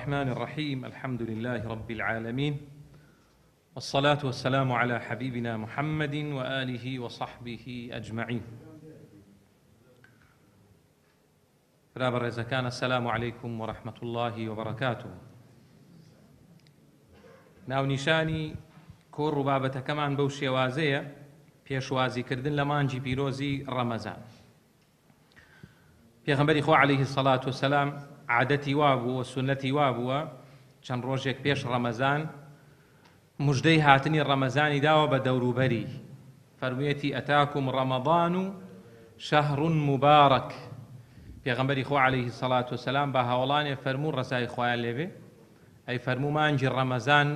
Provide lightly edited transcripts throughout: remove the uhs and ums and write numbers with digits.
الرحمن الرحیم الحمد لله رب العالمین والصلاة والسلام على حبیبنا محمد وآله وصحبه اجمعین. برا بەڕێزەکان السلام علیکم ورحمة الله وبرکاته. ناونیشانی کۆڕ و بابەتەکەمان بەو شێوازەیە پێشوازیکردن لە مانگی پیرۆزی ڕەمەزان. پێغەمبەری خوا علیه الصلاة والسلام عادەتی وابوو و سوننەتی وابووە چەند ڕۆژێک پێش ڕەمەزان مژدەی هاتنی ڕەمەزانی داوە بە دەوروبەری، فەرموویەتی ئەتاکم ڕەمەضان شهر مبارک. پێغەمبەری خوا علیه الصلاة والسلام بە هاوەڵانێ فەرموو ڕەزای خوایان لێبێ ئەی فەرموو مانگی ڕەمەزان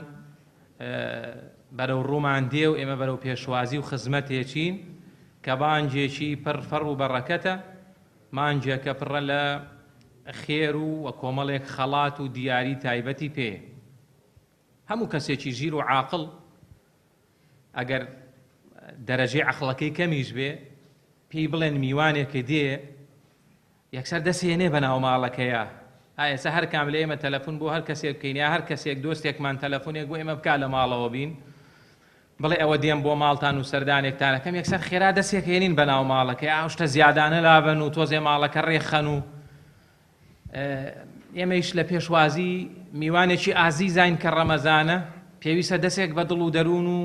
بەرەو ڕوومان دێ و ئێمە بەرەو پێشوازی و خزمەتێکین کە بانگێکی پڕ فەڕ و بەڕەکەتە، مانگێکە پڕە لە خێر و و کۆمەڵێک خەڵات و دیاری تایبەتی پێیە. هەموو کەسێکی ژیر و عاقڵ ئەگەر دەرەجەی عەقڵەکەی کەمیش بێ پێی بڵێن میوانێکە دێ یەکسەر دەسێنێ بە ناو ماڵەکەیا. ئا ئێستا هەر کام لە ئێمە تەلەفون بۆ هەر کەسێک بکەین یا هەر کەسێک دۆستێکمان تەلەفونێک بۆ ئێمە بکا لە ماڵەوە بین بڵێ ئەوە دێم بۆ ماڵتان و سەردانێکتان ئەکەم یەکسەر خێرا دەسێک هێنین بە ناو ماڵەکەی ئەو شتە زیادانە لابەن و تۆزێ ماڵەکە ڕێخەن و ئێمەیش لە پێشوازی میوانێکی ئازیزاین کە ڕەمەزانە پێویستە دەسێک بە دڵ و دەروون و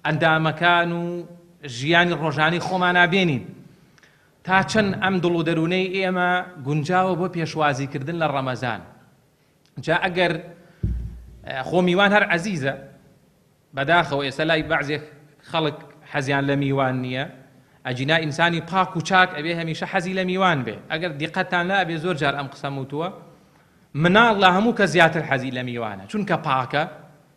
ئەندامەکان و ژیانی ڕۆژانی خۆمانا بێنین. تا چەند ئەم دڵ و دەروونەی ئێمە گونجاوە بۆ پێشوازیکردن لە ڕەمەزان؟ جا ئەگەر خۆ میوان هەر عەزیزە، بەداخەوە ئێستا لای بەعزێک خەڵک حەزیان لە میوان نییە، ئەگینا ئینسانی پاک و چاک ئەبێ هەمیشە حەزی لە میوان بێ. ئەگەر دیقەتتان لا ئەبێ زۆر جار ئەم قسەم وتووە، مناڵ لە هەموو کەس زیاتر حەزی لە میوانە، چونکە پاکە،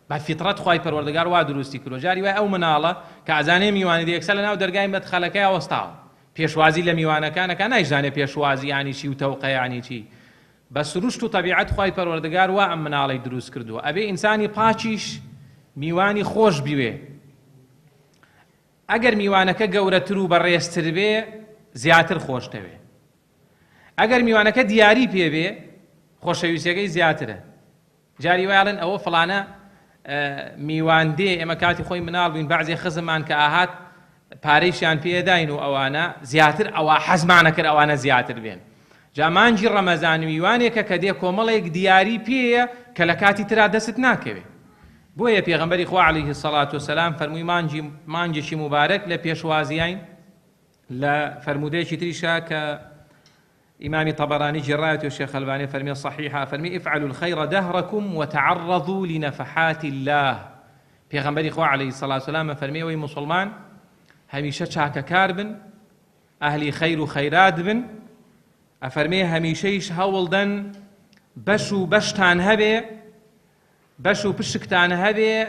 بە فیتڕەت خوای پەروەردگار وا دروستی کردوە جاری وایە ئەو مناڵە کە ئەزانێ میوانی دێ یەکسەر لەناو دەرگای مەدخەلەکەیا وەستاوە پێشوازی لە میوانەکان ئەکا نایشزانێ پێشوازی یانی چی و تەوقە یانی چی بە سروشت و تەبیعەت خوای پەروەردگار وا ئەم مناڵەی دروست کردوە ئەبێ ئینسانی پاکیش میوانی خۆش بوێ ئەگەر میوانەکە گەورەتر و بەڕێزتر بێ زیاتر خۆشتەوێ ئەگەر میوانەکە دیاری پێ بێ خۆشەویستیەکەی زیاترە جاری وایە ئەڵێن ئەوە فڵانە میوان دێ، ئێمە کاتی خۆی مناڵ بووین بەعزێ خزممان کە ئاهات پارەیشیان پێ داین و ئەوانە زیاتر ئەوە حەزمانە کرد ئەوانە زیاتر بێن. جا مانگی ڕەمەزان میوانێکە کە دێ کۆمەڵێک دیاری پێیە کە لە کاتی ترا دەست ناکەوێ. بۆیە پێغەمبەری خوا علیه الصلاة والسلام فەرمووی مانگی مانگێکی موبارەک لە پێشوازیاین لە فەرموودەیەکی تریشا کە ئیمامی طبرانی گێڕایەتی و شێخ ئەلبانی فەرمی صحیحە فەرمی افعلوا الخیر دهرکم وتعرضوا لنفحات الله پێغەمبەری خوا علیه الصلاة والسلام فەرمی ئەوەی موسڵمان هەمیشە چاکەکار بن ئەهلی خەیر و خەیرات بن ئەفەرمێ هەمیشەیش هەوڵدەن بەش و بەشتان هەبێ بەش و پشکتان هەبێ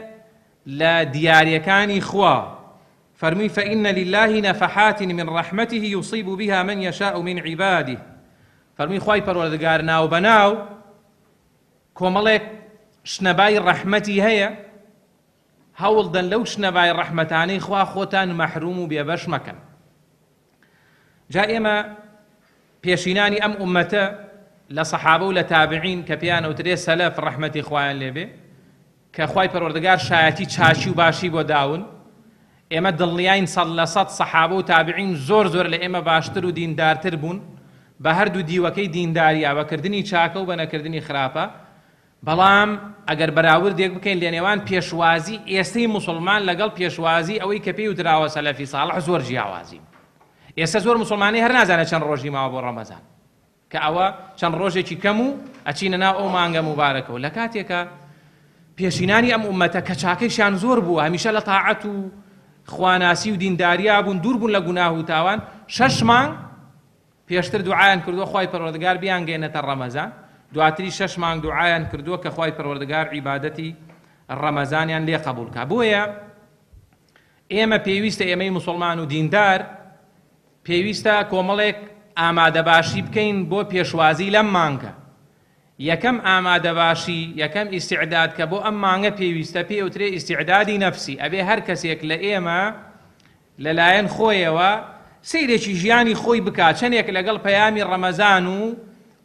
لە دیاریەکانی خوا، فەرمووی فإن للە نفحات من رحمته یصیب بها من یشاء من عباده، فەرمووی خوای پەروەردگار ناو بەناو کۆمەڵێک شنەبای ڕەحمەتی هەیە، هەوڵدەن لەو شنەبای ڕەحمەتانەی خوا خۆتان مەحروم و بێبەش مەکەن. جا ئێمە پێشینانی ئەم ئوممەتە لە سەحابە و لە تابعین کە پێیان ئەوترێ سەلەف ڕەحمەتی خوایان لێبێ کە خوای پەروەردگار شایەتی چاکی و باشی بۆ داون ئێمە دڵنیاین 100% سەحابە و تابعین زۆر زۆر لە ئێمە باشتر و دیندارتر بوون بە هەردوو دیوەکەی دینداریا بە کردنی چاکە و بە نەکردنی خراپە بەڵام ئەگەر بەراوردێک بکەین لەنێوان پێشوازی ئێستەی موسڵمان لەگەڵ پێشوازی ئەوەی کە پێی وتراوە سەلەفی ساڵح زۆر جیاوازین. ئێستا زۆر موسڵمانی هەر نازانێت چەند ڕۆژی ماوە بۆ ڕەمەزان کە ئەوە چەند ڕۆژێکی کەم و ئەچینە ناو ئەو مانگە موبارەکەوە لە کاتێکە پێشینانی ئەم ئومەتە کە چاکەیشیان زۆر بووە هەمیشە لە تاعەت و خواناسی و دینداریا بوون دوور بوون لە گوناه و تاوان شەش مانگ پێشتر دوعایان کردووە خوای پەروەردگار بیانگەیەنێتە ڕەمەزان، دواتریش شەش مانگ دوعایان کردووە کە خوای پەروەردگار عیبادەتی ڕەمەزانیان لێ قەبوڵ کا. بۆیە ئێمە پێویستە ئێمەی موسڵمان و دیندار پێویستە کۆمەڵێک ئامادەباشی بکەین بۆ پێشوازی لەم مانگە. یەکەم ئامادەباشی، یەکەم ئیستیعداد کە بۆ ئەم مانگە پێویستە پێی ئەوترێ ئیستیعدادی نەفسی، ئەبێ هەر کەسێک لە ئێمە لەلایەن خۆیەوە سەیرێکی ژیانی خۆی بکا چەنێک لەگەڵ پەیامی ڕەمەزان و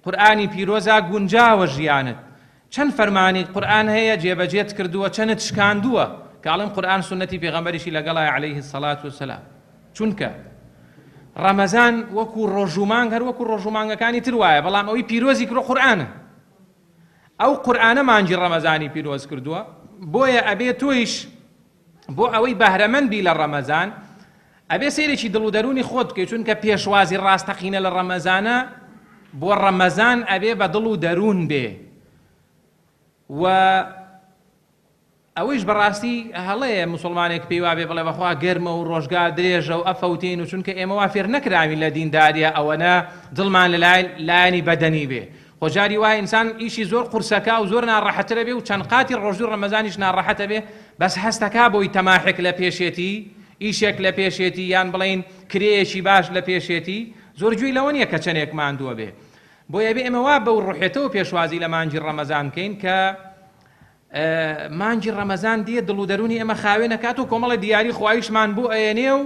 قورئانی پیرۆزا گونجاوە ژیانت؟ چەند فەرمانی قورئان هەیە جێبەجێت کردووە چەنت شکاندووە کە ئەڵێم قورئان سوننەتی پێغەمبەریشی لەگەڵایە عەلەیه الصلاة والسلام چونکە ڕەمەزان وەکو ڕۆژ و مانگ هەر وەکو ڕۆژ و مانگەکانی تر وایە بەڵام ئەوەی پیرۆزی کردووە قورئانە ئەو قورئانە مانگی ڕەمەزانی پیرۆز کردووە بۆیە ئەبێ تۆیش بۆ ئەوەی بەهرەمەند بی لە ڕەمەزان ئەبێ سەیرێکی دڵ و دەروونی خۆت بکەیت چونکە پێشوازی ڕاستەقینە لە ڕەمەزانە بۆ ڕەمەزان ئەبێ بە دڵ و دەروون بێ و ئەوەیش بەڕاستی هەڵەیە مسلمانێک پێی وابێ بڵێ بەخوا گەرمە و ڕۆژگار درێژە و ئەفەوتین و چونکە ئێمە وا فێر نەکراوین لە دینداریە ئەوەنە دڵمان لە لایەنی بەدەنی بێ خۆ جاری وایە ئینسان ئیشی زۆر قورسەکا و زۆر ناڕەحەترە بێ و چەند قاتی ڕۆژووی ڕەمەزانیش ناڕەحەتە بێ بەس هەستەکا بۆی تەماحێک لە پێشێتی ئیشێک لە پێشێتی یان بڵێین کرێیەکی باش لە پێشێتی زۆر گوێی لەوە نییە کە چەندێک ماندووە بێ بۆیە بێ ئێمە وا بەو ڕوحێتەوە پێشوازی لە مانگی ڕەمەزان بکەین کە مانگی ڕەمەزان دیە دڵ و دەروونی ئێمە خاوێنەکات و کۆمەڵە دیاری خوایشمان بۆ ئەیەنێ و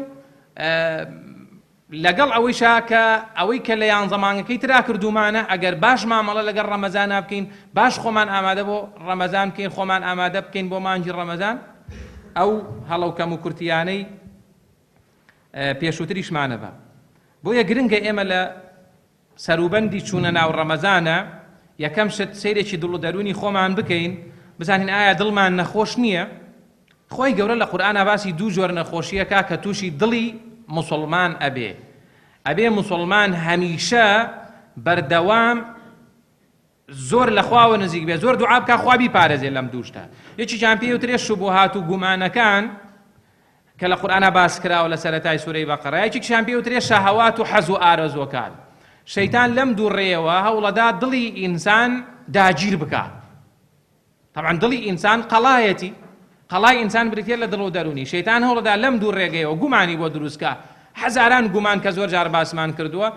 لەگەڵ ئەوەیشا کە ئەوەی کە لە یانزە مانگەکەی ترا کردوومانە ئەگەر باش مامەڵە لەگەڵ ڕەمەزانا بکەین باش خۆمان ئامادە بۆ ڕەمەزان بکەین خۆمان ئامادە بکەین بۆ مانگی ڕەمەزان ئەو هەڵە و کەم و کورتیانەی پێشووتریشمانە بە بۆیە گرنگە ئێمە لە سەروبەندی چوونە ناو ڕەمەزانە یەکەم شت سەیرێکی دڵ و دەروونی خۆمان بکەین بزانین ئایا دڵمان نەخۆش نییە؟ خوای گەورە لە قورئانا باسی دوو جۆر نەخۆشیەکا کە تووشی دڵی موسڵمان ئەبێ ئەبێ موسڵمان هەمیشە بەردەوام زۆر لە خواوە نزیک بێ زۆر دوعا بکا خوا بیپارێزێ لەم دوو شتە یەکێکیان پێی وترێ شوبوهات و گومانەکان کە لە قورئانا باس کراوە لە سەرەتای سورەی بەقەرە یەکێکیان پێی وترێ شەهەوات و حەز و ئارەزووەکان شەیتان لەم دوو ڕێیەوە هەوڵەدا دڵی ئینسان داگیر بکا تەبعەن دڵی ئینسان قەڵایەتی قەڵای ئینسان بریتیە لە دڵ و دەروونی شەیتان هەوڵەدا لەم دوو ڕێگەیەوە گومانی بۆ دروست کا هەزاران گومان کە زۆر جار باسمان کردووە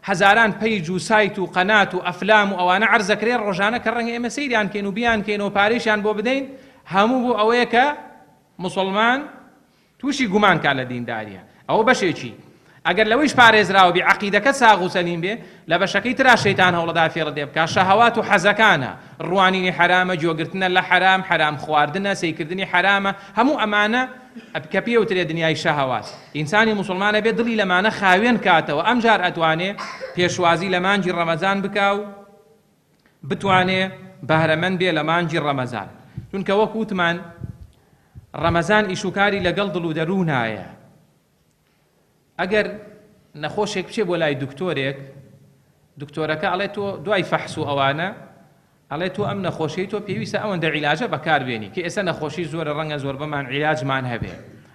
هەزاران پەیج و سایت و قەنات و ئەفلام و ئەوانە عەرز دەکرێت ڕۆژانە کە ڕەنگە ئێمە سەیریان کەین و بیانکەین و پارەیشیان بۆ بدەین هەموو بۆ ئەوەیە کە موسڵمان تووشی گومان کا لە دینداریە ئەوە بەشێکی ئەگەر لەوەیش پارێزراو بی عەقیدەکەت ساغ و سەلیم بێ لە بەشەکەی ترا شەیتان هەوڵەدا فێڵت لێ بکا شەهەوات و حەزەکانە ڕوانینی حەرامە گوێگرتنە لە حەرام حەرام خواردنە سەیکردنی حەرامە هەموو ئەمانە کە پێوترێ دنیای شەهەوات ئینسانی موسڵمان ئەبێ دڵی لەمانە خاوێن کاتەوە ئەمجار ئەتوانێ پێشوازی لە مانگی ڕەمەزان بکا و بتوانێ بەهرەمەند بێ لە مانگی ڕەمەزان چونکە وەک وتمان ڕەمەزان ئیشوکاری لەگەڵ دڵ و دەروونایە ئەگەر نەخۆشێک بچێ بۆ لای دکتۆرێک دکتۆرەکە ئەڵێ تۆ دوای فەحس و ئەوانە ئەڵێ تۆ ئەم نەخۆشیی تۆ پێویستە ئەوەندە عیلاجە بەکاربێنی کە ئێستا نەخۆشی زۆرە ڕەنگە زۆربەمان عیلاجمان هەبێ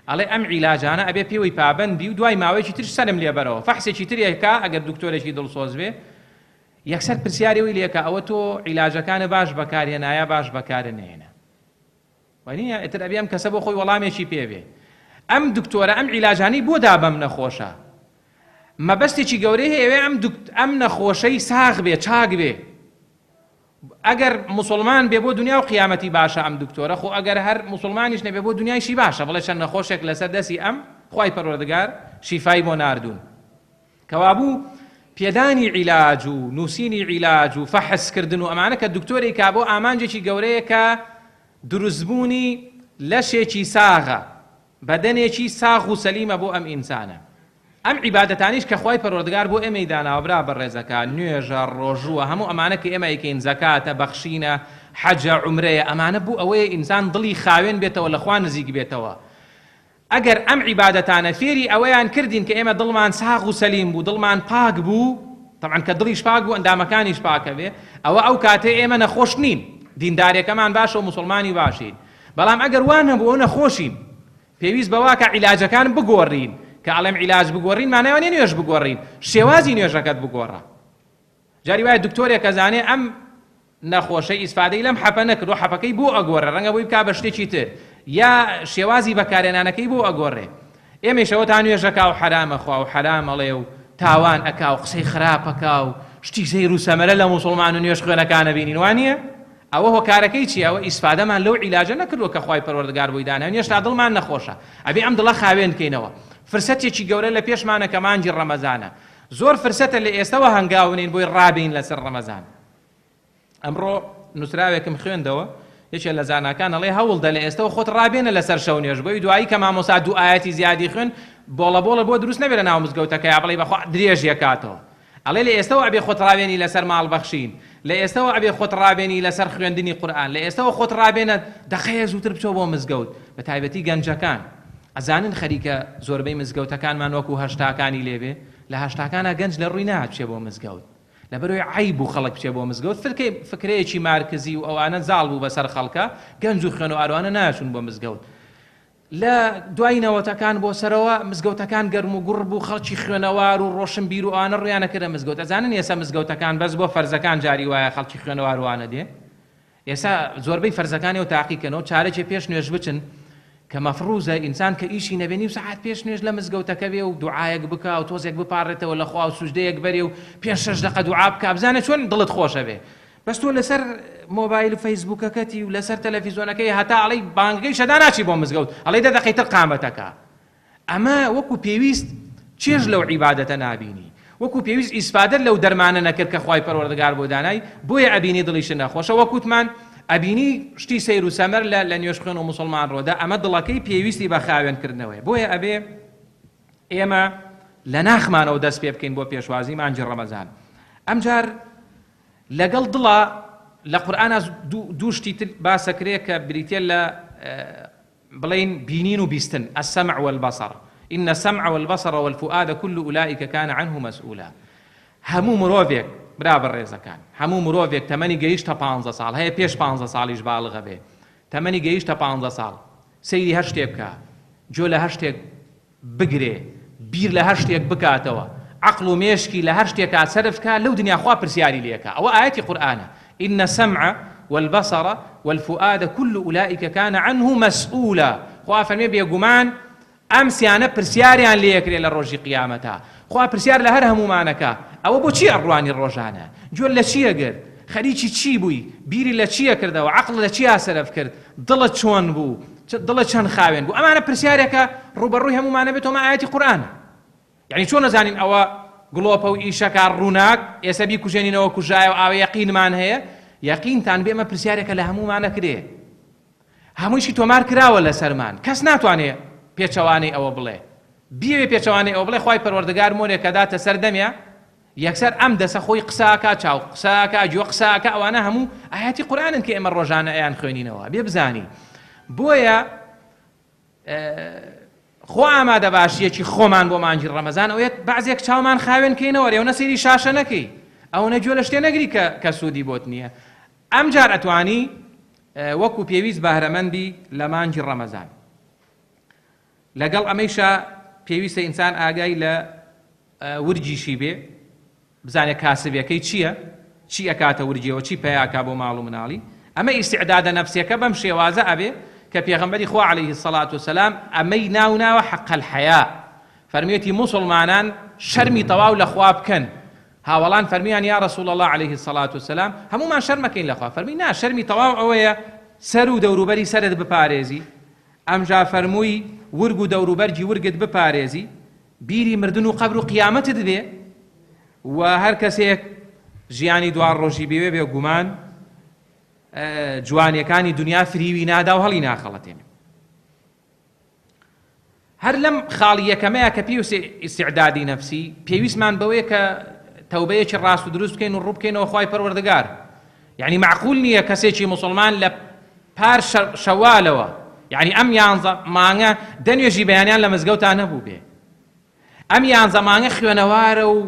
ئەڵێ ئەم عیلاجانە ئەبێ پێوەی پابەند بی و دوای ماوەیەکی تر سەرم لێبەرەوە فەحسێکی ترێکا ئەگەر دکتۆرێکی دڵسۆز بێ یەکسەر پرسیاری ئەوەی لێکە ئەوە تۆ عیلاجەکانە باش بەکارهێنایە باش بەکارە نەهێنا وانیە ئیتر ئەبێ ئەم کەسە بۆ خۆی وەڵامێکی پێ بێ ئەم دکتۆرە ئەم عیلاجانەی بۆ دا بەم نەخۆشە مەبەستێکی گەورەی هەیە ئەم ئەم نەخۆشەی ساغ بێ چاک بێ ئەگەر مسلمان بێ بۆ دنیا و قیامەتی باشە ئەم دکتۆرە خۆ ئەگەر هەر مسلمانیش نەبێ بۆ دنیایشی باشە بڵێ چەند نەخۆشێک لەسەر دەستی ئەم خوای پەروەردگار شیفای بۆ ناردوون کەوابوو پێدانی عیلاج و نووسینی عیلاج و فەحس کردن و ئەمانە کە دکتۆرێک کا بۆ ئامانجێکی گەورەیە کە دروستبوونی لەشێکی ساغە بەدەنێکی ساغ و سەلیمە بۆ ئەم ئینسانە ئەم عیبادەتانیش کە خوای پەروەردگار بۆ ئێمەی داناوە برا بەڕێزەکان نوێژە ڕۆژووە هەموو ئەمانە کە ئێمە ئەیکەین زەکاتە بەخشینە حەجە عومرەیە ئەمانە بۆ ئەوەیە ئینسان دڵی خاوێن بێتەوە لە خوا نزیک بێتەوە ئەگەر ئەم عیبادەتانە فێری ئەوەیان کردین کە ئێمە دڵمان ساغ و سەلیم بوو، دڵمان پاک بوو، تەبعەن کە دڵیش پاک بوو ئەندامەکانیش پاک ئەبێ، ئەوە ئەو کاتەی ئێمە نەخۆش نین، دیندارێکەمان باشە و موسڵمانی باشین، بەڵام ئەگەر وا نەبوو ئەوە نەخۆشین، پێویست بەوە کە عیلاجەکان بگۆڕین، کە ئەڵێم عیلاج بگۆڕین مانای ئەوە نیە نوێژ بگۆڕین، شێوازی نوێژەکەت بگۆڕە. جاری وایە دکتۆرێک ئەزانێ ئەم نەخۆشە ئیسفادەی لەم حەپە نەکردوە حەپەکەی بۆ ئەگۆڕێ ڕەنگە بۆی بکا بە شتێکی تر یا شێوازی بەکارهێنانەکەی بۆ ئەگۆڕێ ئێمەیش ئەوە تا نوێژەکا و حەرام ئەخوا و حەرام ئەڵێ و تاوان ئەکا و قسەی خراپ ئەکا و شتی سەیر و سەمەرە لە موسڵمان و نوێژ خوێنەکان ئەبینین وانییە؟ ئەوە هۆکارەکەی چییە؟ ئەوە ئیسفادەمان لەو عیلاجە نەکردووە کە خوای پەروەردگار بۆی داناوین هێشتا دڵمان نەخۆشە ئەبێ ئەم دڵە خاوێن بکەینەوە فرسەتێکی گەورە لە پێشمانە کە مانگی ڕەمەزانە زۆر فرسەتە لە ئێستەوە هەنگاو بنێین بۆی ڕابێین لەسەر ڕەمەزان. ئەمڕۆ نووسراوێکم خوێندەوە یەکێ لە زاناکان ئەڵێ هەوڵدە لە ئێستەوە خۆت ڕابێنە لەسەر شەو نوێژ بۆی دوایی کە مامۆستا دوو ئایەتی زیادی خوێن بۆڵە بۆڵە بۆ دروست نەبێ لە ناو مزگەوتەکە یا بڵێ بەخوا درێژ یەکاتەوە. ئەڵێ لە ئێستەوە ئەبێ خۆت ڕاوێنی لەسەر ماڵ بەخشین، لە ئێستەوە ئەبێ خۆت ڕابێنی لەسەر خوێندنی قورئان، لە ئێستەوە خۆت ڕابێنە دەقەیەک زووتر بچۆ بۆ مزگەوت، بە تایبەتی گەنجەکان ئەزانن خەریکە زۆربەی مزگەوتەکانمان وەکو هەشتاکانی لێبێ، لە هەشتاکانا گەنج لە ڕووی ناهات بچێ بۆ مزگەوت لەبەرئەوەی عەیب بوو خەڵک بچێ بۆ مزگەوت، فرکەی فکرەیەکی مارکزی و ئەوانە زاڵ بوو بەسەر خەڵکا، گەنج و خوێنەواروانە ناچوون بۆ مزگەوت. لە دوای نەوەتەکان بۆ سەرەوە مزگەوتەکان گەرم و گوڕ بوو، خەڵکی خوێنەوار و ڕۆشنبیر و ئەوانە ڕوویان ئەکردە مزگەوت. ئەزانن ئێستا مزگەوتەکان بەس بۆ فەرزەکان جاری وایە خەڵکی خوێنەوار وانە دێ؟ ئێستا زۆربەی فەرزەکانی و تاقی کەنەوە چارەکێ پێش نوێژ بچن کە مەفروزە ئینسان کە ئیشی نەبێ نیو سەعات پێش نوێژ لە مزگەوتەکە بێ و دوعایەک بکا و تۆزێک بپاڕێتەوە لە خوا و سوجدەیەک بەرێ و پێنج شەش دەقە دوعا بکا بزانێ چۆن دڵت خۆشە بێ. بەس تۆ لەسەر مۆبایل و فەیسبوکەکەتی و لەسەر تەلەفیزۆنەکەی هەتا ئەڵێی بانگەکەی شەدا ناچی بۆ مزگەوت ئەڵێی دە دەقەی تر قامەتەکە ئەمە وەکو پێویست چێژ لەو عیبادەتە نابینی وەکو پێویست ئیسفادەت لەو دەرمانە نەکرد کە خوای پەروەردگار بۆ دانای بۆیە ئەبینی دڵیشت نەخۆشە وەکوتمان ئەبینی شتی سەیر و سەمەر لە لە نوێژخوێن و موسڵمان ڕۆدا ئەمە دڵەکەی پێویستی بە خاوێن کردنەوەیە بۆیە ئەبێ ئێمە لە ناخمانەوە دەست پێ بکەین بۆ پێشوازی مانگی ڕەمەزان ئەمجار لەگەڵ دڵا لە قورئانا دوو شتی تر باسەکرێ کە بریتیە لە بڵێین بینین و بیستن، السمع والبصر، ان السمع والبصر والفؤاد كل اولئک کان عنه مسئولا. هەموو مرۆڤێک برا بەڕێزەکان هەموو مرۆڤێک تەمەنی گەیشتە پانزە ساڵ هەیە پێش پانزە ساڵیش باڵغە بێ تەمەنی گەیشتە پانزە ساڵ سەیری هەر شتێ بکا گوێ لە هەر شتێک بگرێ بیر لە هەر شتێک بکاتەوە عەقڵ و مێشکی لە هەر شتێکا سەرف کا لەو دنیا خوا پرسیاری لێ ئەکا ئەوە ئایەتی قورئانە ان السمع والبصر والفؤاد كل اولئک کان عنه مسئولا خوا فەرمێ بێگومان ئەم سیانە پرسیاریان لێ ئەکرێ لە ڕۆژی قیامەتا خوا پرسیار لە هەر هەموومانەکا ئەوە بۆچی ئەڕوانی ڕۆژانە گوێت لە چی ئەگرت خەریکی چی بووی بیری لە چی ئەکردەوە عەقڵ لە چیا سەرف کرد دڵت چۆن بوو دڵت چەند خاوێن بوو ئەمانە پرسیارێکە ڕووبەڕووی هەموومانە بێت ئەمە ئایەتی قورئانە یعنی چۆن نەزانین ئەوە گڵۆپە و ئیشەکە ڕووناک ئێستا بیکوژێنینەوە کوژایە و ئاوە یەقینمان هەیە یەقینتان بێ ئەمە پرسیارێکە لە هەموومانە کرێ هەموویشی تۆمار کراوە لەسەرمان کەس ناتوانێ پێچەوانەی ئەوە بڵێ بیەوێ پێچەوانەی ئەوە بڵێ خوای پەروەردگار مۆرێک کە داتە سەر دەمیا یەکسەر ئەم دەسە خۆی قسە ئەکا چاو قسە ئەکا گوێ قسە ئەکا ئەوانە هەموو ئایەتی قورئانن کە ئێمە ڕۆژانە ئەیان خوێنینەوە بێ بزانی بۆیە خۆ ئامادە باشیەکی خۆمان بۆ مانگی ڕەمەزان ئەوەیە بەعزێک چاومان خاوێن کەینەوە ئەوە سەیری شاشە نەکەی ئەوەنە گوێ لە شتێ نەگری کە کە سوودی بۆت نییە ئەمجار ئەتوانی وەکو پێویست بەهرەمەند بی لە مانگی ڕەمەزان لەگەڵ ئەمەیشا پێویستە ئینسان ئاگای لە ورگیشی بێ بزانێ کاسبیەکەی چیە چی ئەکاتە ورگیەوە چی پەیا ئەکا بۆ ماڵ و مناڵی ئەمە ئیستعدادە نەفسیەکە بەم شێوازە ئەبێ کە پێغەمبەری خوا علیه الصلاة والسلام ئەمەی ناو ناوە حق الحیاء فەرمیەتی موسڵمانان شەرمی تەواو لە خوا بکەن هاوەڵان فەرمیان یا رسول الله علیه الصلاة والسلام هەمومان شەرمەکەین لە خوا فەرمی نا شەرمی تەواو ئەوەیە سەر و دەوروبەری سەرت بپارێزی ئەمجا فەرمووی ورگ و دەوروبەرگی ورگت بپارێزی بیری مردن و قەبر و قیامەتت بێ و هەر کەسێک ژیانی دوا ڕۆژی بێوێ بێ گومان جوانیەکانی دنیا فریوی نادا و هەڵی ناخەڵەتێنێ. هەر لەم خاڵی یەکەمەیە کە پێویستە ئیستعدادی نەفسی پێویستمان بەوەیە کە تەوبەیەکی ڕاست و دروست بکەین و ڕوو بکەینەوە خوای پەروەردگار یعنی معقول نییە کەسێکی موسڵمان لە پار شەوالەوە یعنی ئەم یانزە مانگە دە نوێژی بەیانیان لە مزگەوتا نەبوو بێ ئەم یانزە مانگە خوێنەوارە و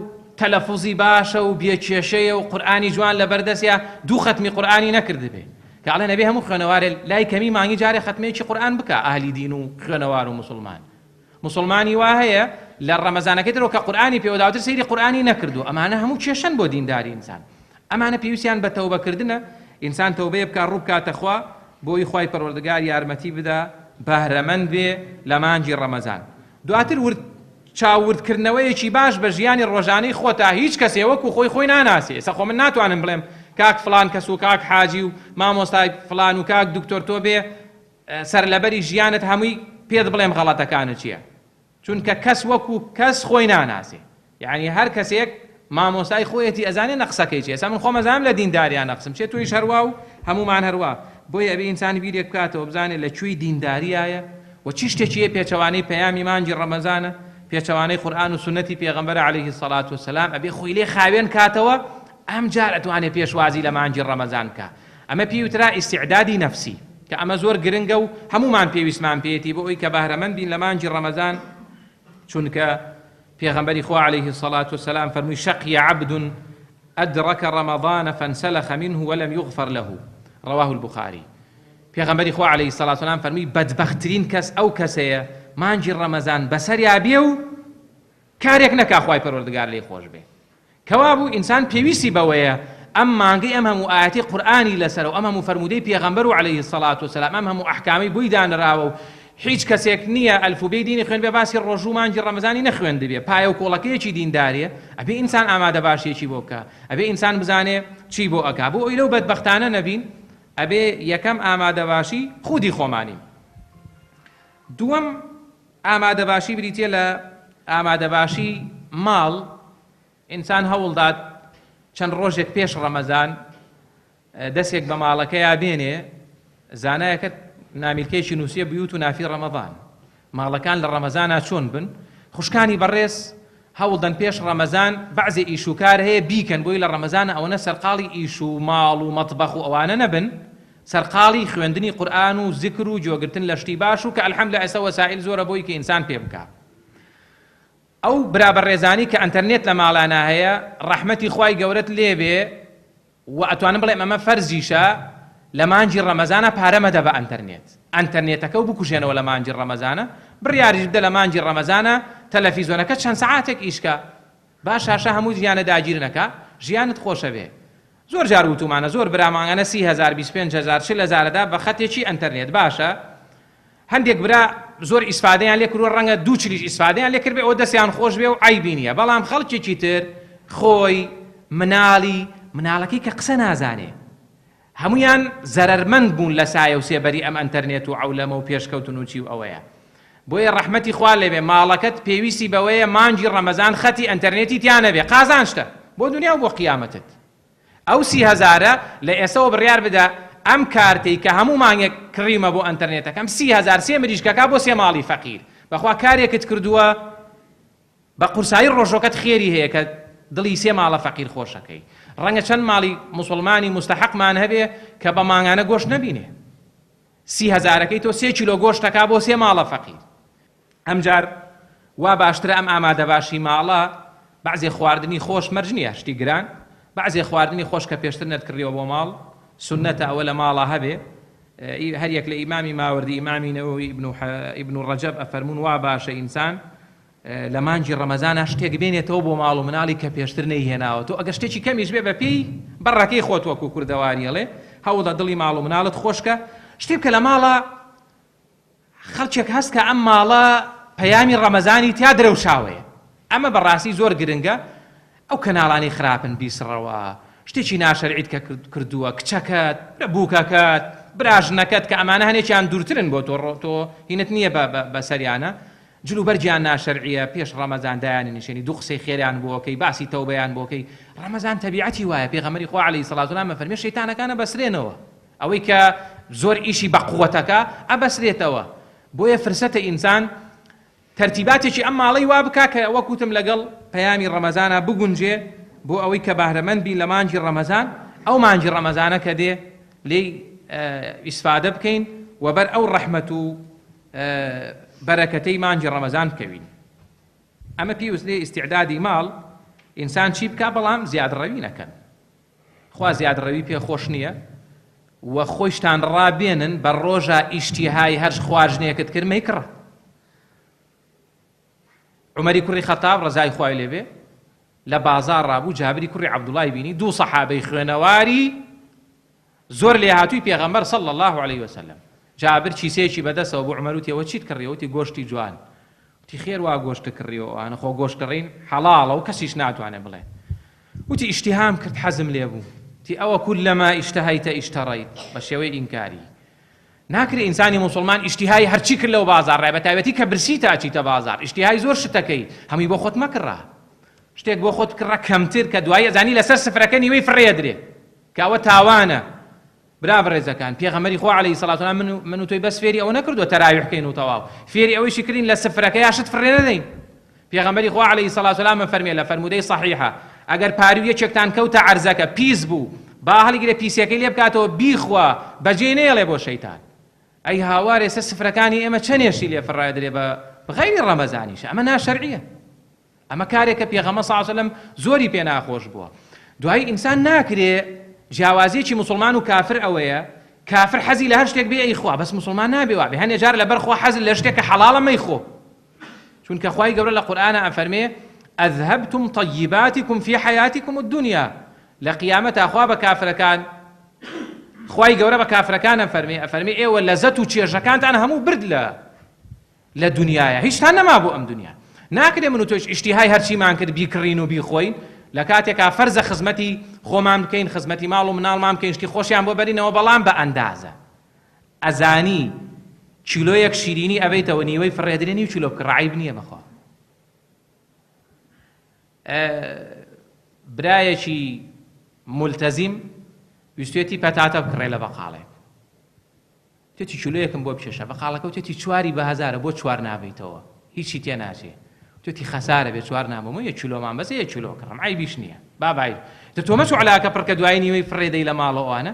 تەلەفوزی باشە و بێ کێشەیە و قورئانی جوان لەبەردەستە دوو خەتمی قورئانی نەکردبێ کە ئەڵێن ئەبێ هەموو خوێنەوارێ لای کەمی مانگی جارێ خەتمەیەکی قورئان بکا ئەهلی دین و خوێنەوار و موسڵمان موسڵمانی وا هەیە لە ڕەمەزانەکەی ترەوە کە قورئانی پێوە داوتر سەیری قورئانی نەکردووە ئەمانە هەموو کێشەن بۆ دینداری ئینسان ئەمانە پێویستیان بە تەوبەکردنە ئینسان تەوبەیە بکا ڕوو بکاتە خوا بۆی خوای پەروەردگار یارمەتی بدا بەهرەمەند بێ لە مانگی ڕەمەزان دواتر ورد چاو ورد کردنەوەیەکی باش بە ژیانی ڕۆژانەی خۆتا هیچ کەسێ وەکو خۆی خۆی ناناسێ ئێستا خۆ من ناتوانم بڵێم کاک فڵان کەس و کاک حاجی و مامۆستای فڵان و کاک دکتۆر تۆ بێ سەرلەبەری ژیانت هەمووی پێت بڵێم غەڵەتەکانت چیە چونکە کەس وەکو کەس خۆی ناناسێ یعنی هەر کەسێک مامۆستای خۆیەتی ئەزانێ نەقسەکەی چیە ئێستا من خۆم ئەزانم لە دینداریا نەقسم چیە تۆیش هەروا و هەموومان هەروا. بۆیە ئەبێ ئینسان بیرێک بکاتەوە بزانێ لە کوێی دینداریایە و چی شتێکی هەیە پێچەوانەی پەیامی مانگی ڕەمەزانە، پێچەوانەی قورئان و سوننەتی پێغەمبەرە علیه الصلوة والسلام، ئەبێ خۆی لێ خاوێن کاتەوە ئەمجار ئەتوانێ پێشوازی لە مانگی ڕەمەزان بکا. ئەمە پێی وترا ئیستعدادی نەفسی کە ئەمە زۆر گرنگە و هەموومان پێویستمان پێیەتی بۆ ئەوی کە بەهرەمەند بین لە مانگی ڕەمەزان، چونکە پێغەمبەری خوا علیه الصلاة والسلام فەرمووی شقی عبد أدرك رمضان فانسلخ منه ولم يغفر له رواه البخاري. پێغەمبەری خوا علیه الصلاة والسلام فەرمووی بەدبەختترین کەس ئەو کەسەیە مانگی ڕەمەزان بەسەریا بێ و کارێک نەکا خوای پەروەردگار لێی خۆش بێ. کەوابوو ئینسان پێویستی بەوەیە ئەم مانگەی ئەم هەموو ئایەتی قورئانی لەسەرە و ئەم هەموو فەرموودەی پێغەمبەر و علیه الصلاة والسلام ئەم هەموو ئەحکامەی بۆی دانراوە و هیچ کەسێک نییە ئەلفوبێی دینی خوێندبێ باسی ڕۆژوو مانگی ڕەمەزانی نەخوێندبێ پایە و کۆڵەکەیەکی دینداریە ئەبێ ئینسان ئامادەباشیەکی بۆ بکا ئەبێ ئینسان بزانێ چی بۆ ئەکا بۆ ئەوی لەو بەدبەختانە نەبین ئەبێ یەکەم ئامادەباشی خودی خۆمانین دووەم ئامادەباشی بریتیە لە ئامادەباشی ماڵ ئینسان هەوڵدات چەند ڕۆژێک پێش ڕەمەزان دەسێک بە ماڵەکەیا بێنێ زانایەکە نامیلکەیەکی نووسیە بیوت و نافی ڕەمەضان ماڵەکان لە ڕەمەزانا چۆن بن خوشکانی بەڕێز هەوڵدەن پێش ڕەمەزان بەعزێ ئیش و کار هەیە بیکەن بۆی لە ڕەمەزانە ئەوەنە سەرقاڵی ئیش و ماڵ و مەتبەخ و ئەوانە نەبن سەرقاڵی خوێندنی قورئان و زیکر و گوێگرتن لە شتی باش و کە الحمدللە ئێستا وەسائیل زۆرە بۆی کە ئینسان پێ بکا. ئەو برا بەڕێزانی کە ئەنتەرنێت لە ماڵانا هەیە ڕەحمەتی خوای گەورەت لێبێ و ئەتوانم بڵێم ئەمە فەرزیشە لە مانگی ڕەمەزانا پارە مەدە بە ئەنتەرنێت ئەنتەرنێتەکە و بکوژێنەوە لە مانگی ڕەمەزانە بڕیاریش بدە لە مانگی ڕەمەزانا تەلەفیزۆنەکە چەند سەعاتێک ئیشکا با شاشە هەموو ژیانە داگیر نەکا ژیانت خۆشەبێ زۆر جار وتومانە زۆر برا مانگانە 30 هەزار 25 هەزار 40 هەزار ئەدا بە خەتێکی ئەنتەرنێت باشە هەندێک برا زۆر ئیسفادەیان لێ کردووە ڕەنگە دوو چلیش ئیسفادەیان لێ کردبێ ئەوە دەستیان خۆش بێ و عەیبی نییە بەڵام خەڵکێکی تر خۆی مناڵی مناڵەکەی کە قسە نازانێ هەمویان زەرەرمەند بوون لە سایە و سێبەری ئەم ئەنتەرنێت و عەولەمە و پێشکەوتن و چی و ئەوەیە بۆیە ڕەحمەتی خوا لێبێ ماڵەکەت پێویستی بەوەیە مانگی ڕەمەزان خەتی ئەنتەرنێتی تیا نەبێ قازانجتە بۆ دنیا و بۆ قیامەتت ئەو 30 هەزارە لە ئێسەوە بڕیار بدە ئەم کارتەی کە هەموو مانگێک کڕیومە بۆ ئەنتەرنێتەکەم 30 هەزار سێ مریشکەکە بۆ سێ ماڵی فەقیر بەخوا کارێکت کردووە بە قورسایی ڕۆژۆکەت خێری هەیە کە دڵی سێ ماڵە فەقیر خۆشەکەی ڕەنگە چەند ماڵی موسڵمانی موستەحەقمان هەبێ کە بە مانگانە گۆشت نەبینێ 30 هەزارەکەی تۆ سێ کیلۆ گۆشتەکا بۆ سێ ماڵە فەقیر ئەمجار وا باشترە ئەم ئامادەباشی ماڵە بەعزێ خواردنی خۆش مەرج نییە شتی گران بەعزێ خواردنی خۆش کە پێشتر نەتکڕیوە بۆ ماڵ سوننەتە ئەوە لە ماڵا هەبێ هەر یەک لە ئیمامی ماوەردی ئیمامی نەوەوی ئیبن ڕەجەب ئەفەرموون وا باشە ئینسان لە مانگی ڕەمەزانا شتێک بێنێتەوە بۆ ماڵ و مناڵی کە پێشتر نەیهێناوە تۆ ئەگەر شتێکی کەمیش بێ بە پێی بەڕەکەی خۆت وەکو کوردەواری ئەڵێ هەوڵدە دڵی ماڵ و مناڵت خۆشکە شتێ بکە لە ماڵە خەڵکێک هەست کە ئەم ماڵە پەیامی ڕەمەزانی تیا درەوشاوەیە ئەمە بەڕاستی زۆر گرنگە ئەو کەناڵانەی خراپن بیسڕەوە شتێکی ناشەرعیت کە کردووە کچەکەت بووکەکەت براژنەکەت کە ئەمانە هەنێکیان دوورترن بۆ تۆ تۆ هینت نییە بەسەریانە جل و بەرگیان ناشەرعیە پێش ڕەمەزان دایانی نشێنی دوو قسەی خێریان بۆکەی باسی تەوبەیان بۆکەی ڕەمەزان تەبیعەتی وایە پێغەمبەری خوا عەلەیهی سڵات وسلام ئەفەرمێ شەیتانەکان ئەبەسرێنەوە ئەوەی کە زۆر ئیشی بە قوەتەکە ئەبەسرێتەوە بۆیە فرسەتە ئینسان تەرتیباتێکی ئەم ماڵەی وا بکا کە وەک وتم لەگەڵ پەیامی ڕەمەزانا بگونجێ بۆ ئەوەی کە بەهرەمەند بین لە مانگی ڕەمەزان ئەو مانگی ڕەمەزانە کە دێ لێی ئیسفادە بکەین و بەر ئەو ڕەحمەت و بەرەکەتەی مانگی ڕەمەزان بکەوین. ئەمە پێی وترێ ئیستیعدادی ماڵ، ئینسان چی بکا بەڵام زیادڕەوی نەکەن. خوا زیادڕەوی پێ خۆش نییە و خۆیشتان ڕابێنن بە ڕۆژا ئیشتیهای هەرچ خواردنێکت کرد مەیکڕە. عومەری کوڕی خەتاب ڕەزای خوای لێ بێ لە بازاڕا بوو جابری کوڕی عەبدوڵای بینی دوو سەحابەی خوێنەواری زۆر لێهاتووی پێغەمبەر صلی اللە علیە وسلم جابر کیسەیەکی بەدەستەوە بوو عومەر وتی ئەوە چیت کڕیوە وتی گۆشتی جوان وتی خێر وا گۆشتت کڕیوە ئەوانە خۆ گۆشت کڕین حەڵاڵە و کەسیش ناتوانێ بڵێ وتی ئیشتیهام کرد حەزم لێ بوو وتی ئەوە کولما اشتهیت اشتریت بە شێوەی ئینکاری ناکرێ ئینسانی موسڵمان ئیشتیهای هەرچی کرد لەو بازاڕە بە تایبەتی کە برسیتە ئەچیتە بازاڕ ئیشتیهای زۆر شتەکەی هەمووی بۆ خۆت مەکڕە شتێک بۆ خۆت بکڕە کەمتر کە دوایی ئەزانی لەسەر سفرەکە نیوەی فڕێ ئەدرێ کە ئەوە تاوانە. برا بەڕێزەکان پێغەمبەری خوا عەلەیهی سەڵات وسلام من و من و تۆی بەس فێری ئەوە نەکردووە تەراویح بکەین و تەواو فێری ئەوەیشی کردین لە سفرەکەیا شت فڕێ نەدەین. پێغەمبەری خوا عەلەیهی سەڵات وسلام ئەفەرمێ لە فەرموودەی سەحیحە ئەگەر پاروو یەکێکتان کەوتە عەرزەکە پیس بوو با هەڵیگرێ پیسیەکەی لێ بکاتەوە بیخوا بەجێی نەیەڵێ بۆ شەیتان. ئەی هاوار ئێستا سفرەکانی ئێمە چەنێشی لێ فڕێدرێ بە غەیری ڕەمەزانیشە ئەمە ناشەرعیە. ئەمە کارێکە پێغەمبەر صلی اللە علیە وسلم زۆری پێ ناخۆش بووە. دوایی ئینسان ناکرێ جیاوازیەکی موسڵمان و کافر ئەوەیە کافر حەزی لە هەر شتێک بێ ئەیخوا بەس موسڵمان نابێ وابێ هەنێ جار لەبەر خوا حەزت لە شتێک کە حەڵاڵە مەیخۆ چونکە خوای گەورە لە قورئانا ئەفەرمێ اذهبتم طیباتکم فی حیاتکم الدنیا لە قیامەتا خوا بە کافرەکان خوای گەورە بە کافرەکان ئەفەرمێ ئەفەرمێ ئێوە لەزەت و چێژەکانتان هەموو برد لە لە دونیایە هیچتان نەما بۆ ئەم دونیا ناکرێ من و تۆش ئیشتیهای هەرچیمان کرد بیکڕین و بیخۆین لە کاتێکا فەرزە خزمەتی خۆمان بکەین خزمەتی ماڵ و مناڵمان بکەین شتی خۆشیان بۆ بەرینەوە بەڵام بە ئەندازە ئەزانی کیلۆیەک شیرینی ئەبەیتەوە نیوەی فڕێدرێ نیو کیلۆ بکڕە عەیب نییە بەخوا برایەکی ملتەزیم ویستێتی پەتاتە بکڕێ لە بەقاڵێک وتێتی کیلۆیەکم بۆ بکێشە، بەقاڵەکە وتێتی چواری بە هەزارە بۆ چوار نابەیتەوە هیچی تێ ناچێ، وتێتی خەسارە بێ چوار نابەمەوە یەک کیلۆمان بەسە یەک کیلۆ کڕم عەیبیش نییە با بای تر تۆ مەچۆ عەلاکە پڕکە دوایی نیوەی فڕێ دەی لە ماڵەوە ئەوانە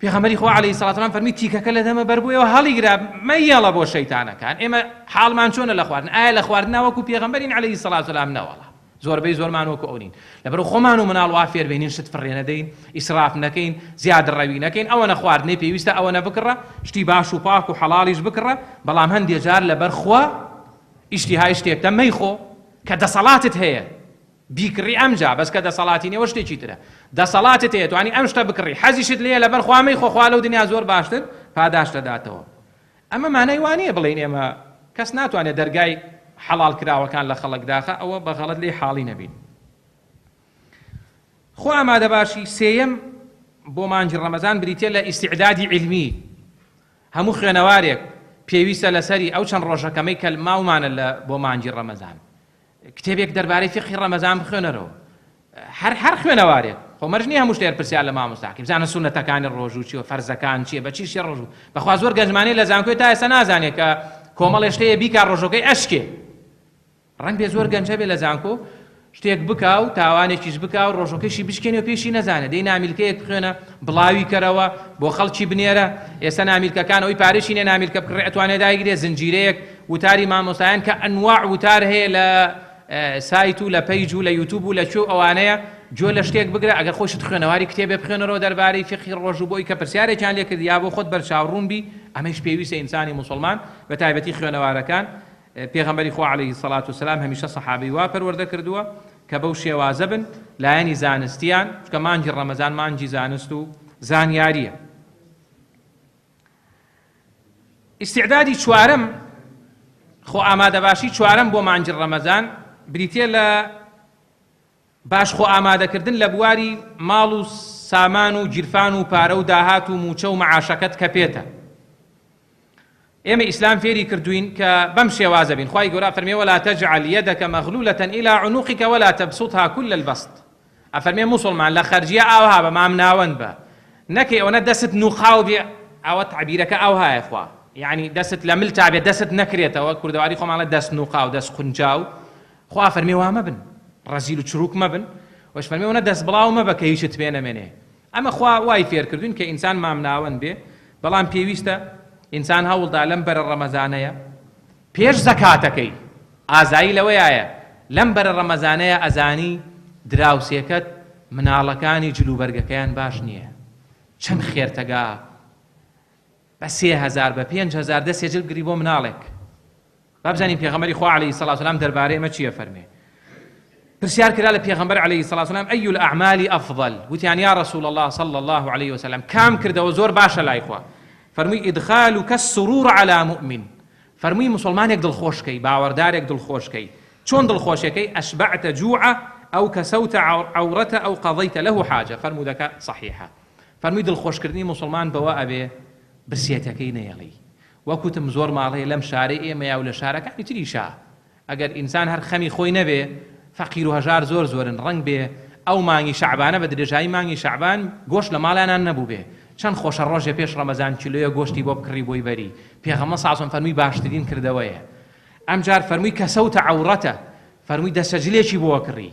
پێغەمبەری خوا عەلەیهی سڵات وسلام فەرمی تیکەکە لە دەمە بەربوویەوە هەڵیگرە مەیەڵە بۆ شەیتانەکان ئێمە حاڵمان چۆنە لە خواردن ئایا لە خواردنا وەکو پێغەمبەرین عەلەیهی سڵات وسلام نەوەڵا زۆربەی زۆرمان وەکو ئەو نین. لەبەرئەوە خۆمان و مناڵ وا فێر بینین شت فڕێ نەدەین، ئیسراف نەکەین، زیادەڕەوی نەکەین، ئەوەنە خواردنەی پێویستە ئەوەنە بکڕە، شتی باش و پاک و حەڵاڵیش بکڕە، بەڵام هەندێ جار لەبەر خوا ئیشتیهای شتێکتە مەیخۆ کە دەسەڵاتت هەیە بیکڕی ئەمجا بەس کە دەسەڵاتی نیە ئەوە شتێکی ترە دەسەڵاتت هەیە توانی ئەم شتە بکڕی حەزیشت لێیە لەبەر خوا مەیخۆ خوا لەو دنیا زۆر باشتر پاداشت دەداتەوە. ئەمە مانای وا نییە بڵێین ئێمە کەس ناتوانێت دەرگای حەڵاڵ کراوەکان لە خەڵک داخا، ئەوە بە غەڵەت لێی حاڵی نەبین. خۆ ئامادەباشی سێیەم بۆ مانگی ڕەمەزان بریتیە لە ئیستیعدادی عیلمی. هەموو خوێنەوارێک پێویستە لەسەری ئەو چەند ڕۆژە کەمەی کە ماومانە لە بۆ مانگی ڕەمەزان کتێبێک دەربارەی فیقهی ڕەمەزان بخوێنەرەوە. هەر هەر خوێنەوارێک خۆ مەرج نییە هەموو شتێک پرسیار لە مامۆستا بکەی بزانە سوننەتەکانی ڕۆژوو چییە فەرزەکان چییە بە چی شێ ڕۆژوو بەخوا زۆر گەنجمانەی لە زانکۆی تا ئێستا نازانێت کە کۆمەڵێ شتەیە بیکا ڕۆژەکەی ئەشکێ ڕەنگ بێ زۆر گەنج هەبێ لە زانکۆ شتێک بکا و تاوانێکیش بکا و ڕۆژەکەشی بشکێنێ و پێشی نەزانێت دەی نامیلکەیەک بخوێنە بڵاوی کەرەوە بۆ خەڵکی بنێرە ئێستا نامیلکەکان ئەوی پارەشی نیە نامیلکە بکڕێ ئەتوانێ دایگرێ زنجیرەیەک وتاری مامۆستایان کە ئەنواع وتار هەیە لە سایت و لە پەیج و لە یوتوب و لە کوێ و ئەوانەیە گوێ لە شتێک بگرە ئەگەر خۆشت خوێنەواری کتێبێ بخوێنەرەوە دەربارەی فیقهی ڕۆژوو بۆی کە پرسیارێکیان لێ کردی یا بۆ خۆت بەرچاو ڕوون بی ئەمەیش پێویستە ئینسانی موسڵمان بە تایبەتی خوێنەوارەکان پێغەمبەری خوا علیه الصلاة والسلام هەمیشە سەحابەی وا پەروەردە کردووە کە بەو شێوازە بن لایەنی زانستیان چونکە مانگی ڕەمەزان مانگی زانست و زانیاریە. ئیستعدادی چوارەم، خۆ ئامادەباشی چوارەم بۆ مانگی ڕەمەزان بریتیە لە باش خۆ ئامادەکردن لە بواری ماڵ و سامان و گیرفان و پارە و داهات و موچە و مەعاشەکەت کە پێتە. ئێمە ئیسلام فێری کردوین کە بەم شێوازە بین خوای گەورە فەرمی ولا تجعل يدك مغلولة إلى عنقك ولا تبسطها كل البسط ئەفەرمێ موسوڵمان لە خەرجیا ئاوها بە مام ناوەند بە نەکەی ئەوەنە دەستت نوقاو بێ ئەوە تەعبیرەکە ئاوهایە خوا یەعنی دەستت لە ملتا بێ دەستت نەکرێتەوە کوردەواری خۆمان ئەڵێ دەست نوقاو دەست قونجاو خوا ئەفەرمێ وا مەبن ڕەزیل و چروک مەبن وەش فەرمێ ئەوەنە دەست بڵاو مەبە کە هیچت پێ نەمێنێ ئەمە خوا وای فێر کردوین کە ئینسان مام ناوەند بێ بەڵام پێویستە ئینسان هەوڵدا لەم بەرە ڕەمەزانەیە پێش زەکاتەکەی، ئازایی لەوەیایە لەم بەرە ڕەمەزانەیا ئەزانی دراوسێکەت مناڵەکانی جلوبەرگەکەیان باش نیە چەند خێرتەگا بە 3000 بە 5000 دەسێ جل بگری بۆ مناڵێک با بزانین پێغەمبەری خوا عەلەیهی سەڵات وسلام دەربارەی ئەمە چییە فەرمێ پرسیار کرا لە پێغەمبەر عەلەیهی سەڵات وسلام ئەی الأعمال أفضل وتیان یا رسول الله صلى الله عليه وسلم کام کردەوە زۆر باشە لای خوا فەرمووی ادخالک السرور علی مؤمن فەرمووی موسڵمانێک دڵخۆش کەی باوەڕدارێک دڵخۆش کەی چۆن دڵخۆشێکەی اشبعت جوعە او کسوت عورتە او قضیت له حاجە فەرموودەکە صحیحە فەرمووی دڵخۆشکردنی موسڵمان بەوە ئەبێ برسێتەکەی نەیەڵی وەک وتم زۆر ماڵ هەیە لەم شارەی ئێمەیا و لە شارەکانی تریشا ئەگەر ئینسان هەر خەمی خۆی نەبێ فەقیر و هەژار زۆر زۆرن ڕەنگ بێ ئەو مانگی شەعبانە بە درێژایی مانگی شەعبان گۆشت لە ماڵیانان نەبووبێ. چەند خۆشە ڕۆژێ پێش ڕەمەزان کیلۆیە گۆشتی بۆ بکڕی بۆی بەری. پێغەمبەر صلی اللە علیە وسلم فەرمووی باشترین کردەوەیە. ئەمجار فەرمووی کەسەوتە عەورەتە، فەرمووی دەسەجلێکی بۆ کڕی.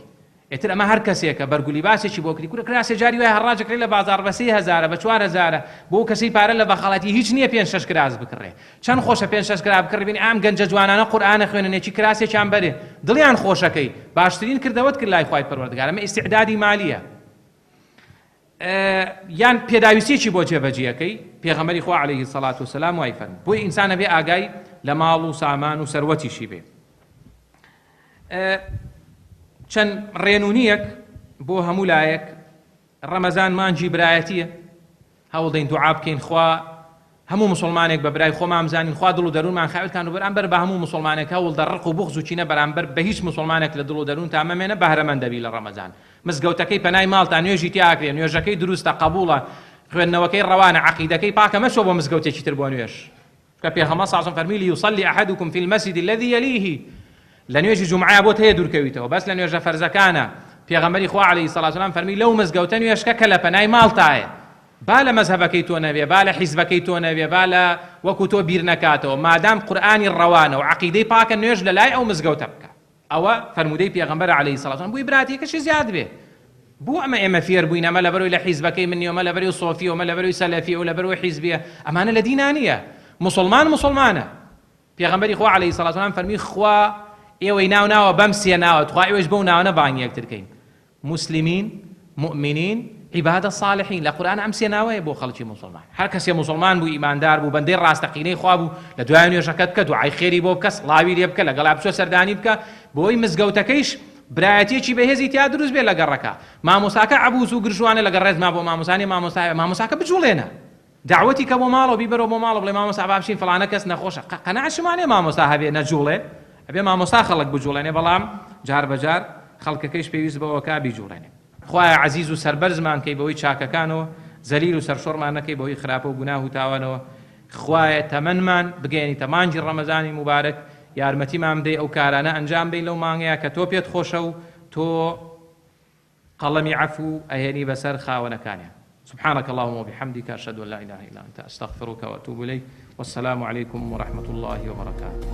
ئیتر ئەمە هەر کەسێکە بەرگ و لیباسێکی بۆ کری، کورە کراسێ جاری وایە هەڕاج ئەکرێ لە بازاڕ بە سێ هەزارە بە چوار هەزارە، بۆ ئەو کەسەی پارە لە بەخەڵەتی هیچ نییە پێنج شەش کراس بکڕێ. چەند خۆشە پێنج شەش کراس بکڕی بینی ئەم گەنجە جوانانە قورئان ئەخوێنن یەکی کراسێکیان بەرێ دڵیان خۆشەکەی باشترین کردەوەت کرد لای خوای پەروەردگار ئەمە ئیستعدادی مالیە. یان پێداویستیەکی بۆ جێبەجێ ئەکەی، پێغەمبەری خوا علیە الصلوە والسلام وای فەرموو. بۆیە ئینسان ئەبێ ئاگای لە ماڵ و سامان و سەروەتیشی بێ. چەند ڕێنونیەک بۆ هەموو لایەک، ڕەمەزان مانگی برایەتیە، هەوڵدەین دوعا بکەین خوا هەموو موسڵمانێک بە برای خۆمان بزانین، خوا دڵ و دەروونمان خاوێن کان و بەرامبەر بە هەموو موسڵمانێک هەوڵدە ڕق و بوغز و کینە بەرامبەر بە هیچ موسڵمانێک لە دڵ و دەروونتا مەمێنە، بەهرەمەند دەبی لە ڕەمەزان. مزگەوتەکەی پەنای ماڵتا نوێژی تیا ئەکرێ، نوێژەکەی دروستە، قەبوڵە، خوێندنەوەکەی ڕەوانە، عەقیدەکەی پاکە، مەچۆ بۆ مزگەوتێکی تر بۆ نوێژ. چونکە پێغەمبەر صلی اللە علیە وسلم فەرمووی لیصلی احدکم فی المسجد الذی یلیه، لە نوێژی جومعەیا بۆت هەیە دوورکەویتەوە، بەس لە نوێژە فەرزەکانە پێغەمبەری خوا علیە الصلوة والسلام فەرمووی لەو مزگەوتە نوێژکە کە لە پەنای ماڵتایە. با لە مەزهەبەکەی تۆ نەبێ، با لە حیزبەکەی تۆ نەبێ، با لە وەکو تۆ بیر نەکاتەوە، مادام قورئانی ڕەوانە و عەقیدەی پاکە نوێژ لە لای ئەو مزگەوتە بکە. ئەوە فەرموودەی پێغەمبەرە علیە الصلوة والسلام، بۆی براتیەکەشی زیاد بێ. بۆ ئەمە ئێمە فێر بووین ئەمە لەبەرەوەی لە حیزبەکەی من نیە، ئەمە لەبەرەوەی سۆفیە، ئەمە لەبەرەوەی سەلەفیە، ئەو لەبەرەوەی حیزبیە، ئەمانە لە دینا نیە. موسڵمان موسڵمانە. پێغەمبەری خوا علیە الصلوة والسلام فەرمووی خوا ئێوەی ناو ناوە بەم سێ ناوە، تخوا ئێوەش بەو ناوانە بانگی یەکتر کەین. موسلمین، موئمنین، عباد الصالحین، لە قورئان ئەم سێ ناوەیە بۆ خەڵکی موسڵمان. هەر کەسێ موسڵمان بوو، ئیماندار بوو، بەندەی ڕاستەقینەی خوا بوو، لە دوای نوێژەکەت بکە، دوعای خێری بۆ بکە، سڵاوی لێ بکە، لەگەڵا بچۆ سەردانی بکە، بۆی مزگەوتەکەیش برایەتیەکی بەهێزی تیا دروست بێ لە گەڕەکە. مامۆستاکە عەبوس و گرژوانە لەگەڵ ڕێزما بۆ مامۆستا نیە، مامۆستا هەیە، مامۆستاکە بجوڵێنە. دەعوەتی کە بۆ ماڵەوە بیبەرەوە بۆ ماڵەوە بڵێ مامۆستا با بچین فڵانە کەس نەخۆشە قەناعەت شما نیە مامۆستا هەبێ نەجوڵێ ئەبێ مامۆستا خەڵک بجوڵێنێ بەڵام جار بە جار خەڵکەکەیش پێویست بەوەکا بیجوڵێنێ. خوایە عەزیز و سەربەرزمان کەی بەهۆی چاکەکانەوە زەلیل و سەرشۆڕمان نەکەی بەهۆی خراپە و گوناه و تاوانەوە خوایە تەمەنمان بگەیەنیتە مانگی ڕەمەزانی موبارەک یارمەتیمان بدەی ئەو کارانە ئەنجام بەین لەو مانگەیا کە تۆ پێت خۆشە و تۆ قەڵەمی عەفو ئەهێنی بەسەر خاوەنەکانیان سبحانك اللهم وبحمدك أشهد أن لا إله إلا أنت أستغفرك وأتوب إليك والسلام عليكم ورحمة الله وبركاته.